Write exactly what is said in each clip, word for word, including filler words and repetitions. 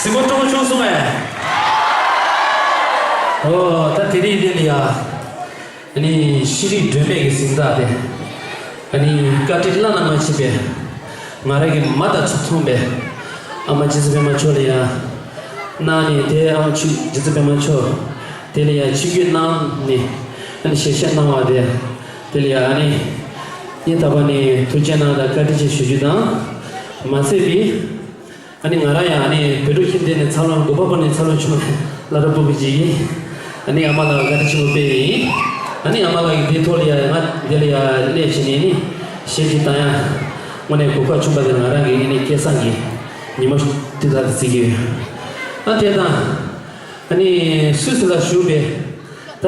གཟིགས་མོ་སྤྲོ་པོ་བྱུང་སོང་ངས། ཨོ་ད་དེ་རིང་འདི་ལ་ཡ། ཨ་ནི་ཤེས་རིག་སྒྲོན་མེ་གི་གཟེངས་རྟགས་དེ། ཨ་ནི་བཀའ་དྲིན་བླ་ན་མ་མཆིས་པའི། ང་རང་གི་མ་དང་ཚུར་མཐོང་པའི། ཨ་མ་རྗེ་བཙུན་པད་མ་མཆོག་ལ་ཡ། གནང་ནས་དེ་ཨ་མ་ཆོས་རྗེ་བཙུན་པད་མ་མཆོག་དེ་ལ་ཡ་ཆིབས་བསྒྱུར་གནང་ནས། ཨ་ནི་ཞལ་བཞེས་གནང་བ་དེ། དེ་ལ་ཡ་ཨ་ནི། སྙིང་ཐག་པ་ནས་ཐུགས་རྗེ་གནང་དང་བཀའ་དྲིན་ཆེ་ཞུ་རྒྱུ་དང་། མ་ཟད་པའི། ཨ་ནི་ང་རང་ཡང་ཨ་ནི་བོད་ཕྲུག་ཁྱིམ་སྡེ་ནས་འཚར་ལོངས་དགོན་པ་པོ་ནས་འཚར་ལོངས་བྱུང་བའི་བླ་སྤྲུལ་སྤུན་ཀྱག་ཅིག་ཡིན། ཨ་ནི་ཨ་མ་ལགས་བཀའ་དྲིན་ཆེན་པོ་དཔེ་ཡིན། ཨ་ནི་ཨ་མ་ལགས་ཀྱིས་འདིའི་ཐོག་ལ་ཡང་ང་འདི་ལ་ཡང་སླེབས་བྱས་ནས་ནི་ཞལ་གྱིས་བཏང་ཡ། དངོས་གནས་གོ་སྐབས་བྱུང་བ་དེ་ང་རང་གི་ཨ་ནི་སྐལ་བཟང་གི་ཉིན་མོ་དེ་ལྟར་དུ་བརྩི་གི་ཡོད། ཨ་དེ་དང་། ཨ་ནི་སུད་སི་ལ་བཞུགས་པའི་ད་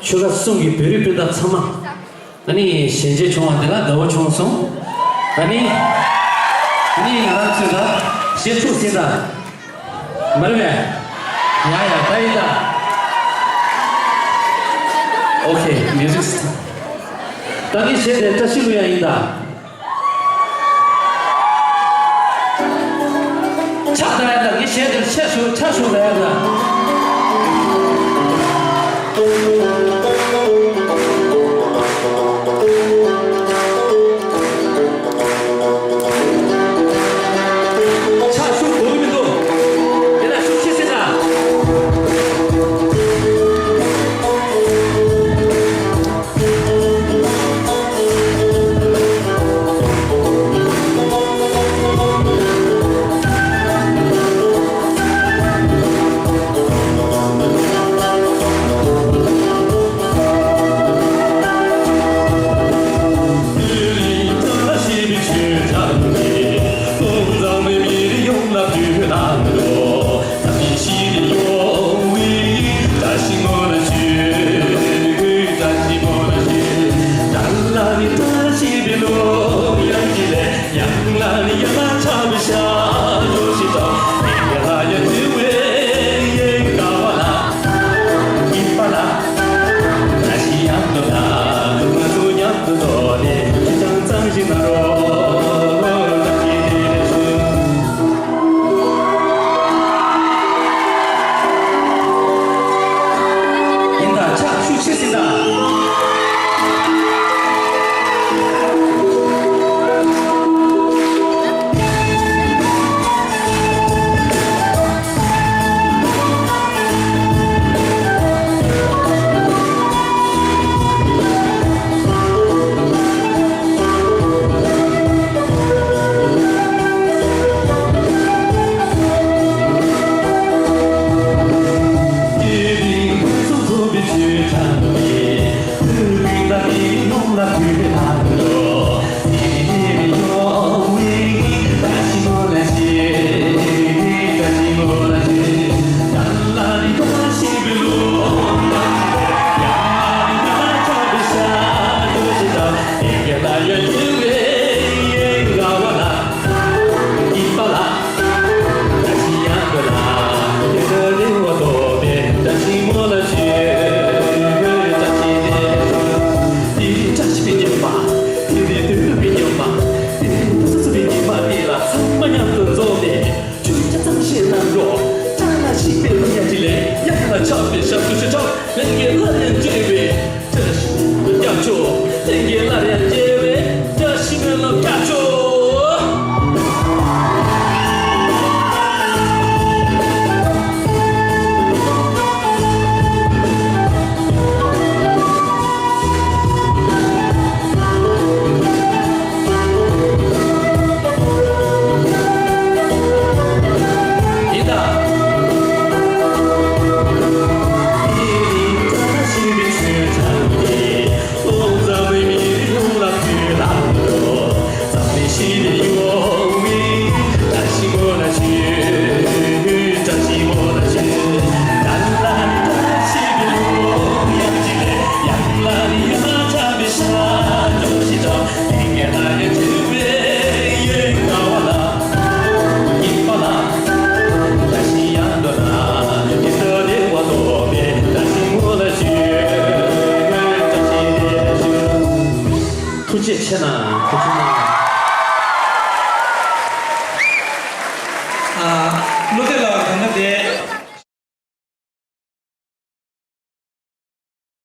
ཆོལ་ཁ་གསུམ་གྱི་བོད་རིགས་སྤུན་ཟླ་ཚང་མ། ཨ་ནི་ཞལ་མཇལ་བྱུང་བ་དེ་ལ་དགའ་བོ་བྱུང་སོང་། ཨ་ནི། ཨ་ནི་ང་རང་ཚོས་ད་ཞལ་ཕྲུག་ཟིན་ད། མ་རེད་པས། ཡ་ཡ་ད་ཡིན་ད། ཨོ་ཁེ་མིའུ་ཟིག་ད་ངའི་ཞལ་དེ་བཀྲ་ཤིས་ལྷུན་ཡང་ཡིན་ད། ཕྱག་ད་ཡ་ད་ངའི་ཞལ་དེར་ཆས་ཤོག་ཆ་ཤོག་ད་ཡ་ད། ཕྱག་ཤུགས་གོ་གི་མི་འདུག་དེ་ལ་ཤུགས་ཆེ་སེ་ད། ཡིན་ད་ཕྱག་ཤུགས་ཆེ་སེ་ད། ཆོས་རྒྱལ་གཙང་བཤད་གནང་རོགས། ཅ་ལག་ཞིག་པའི་ལུང་ཡ་གཅིག་ལས་ཡག་ལ་ཆགས་པའི་ཞབས་ཏོག་ཞུ་ཆོག་ལྷན་རྒྱས་སླར་ཡང་མཇལ་བའི་བཀྲ་ཤིས་སྐྱབས་མཆོག་ལྷན་རྒྱས་སླར་ཡང་མཇལ།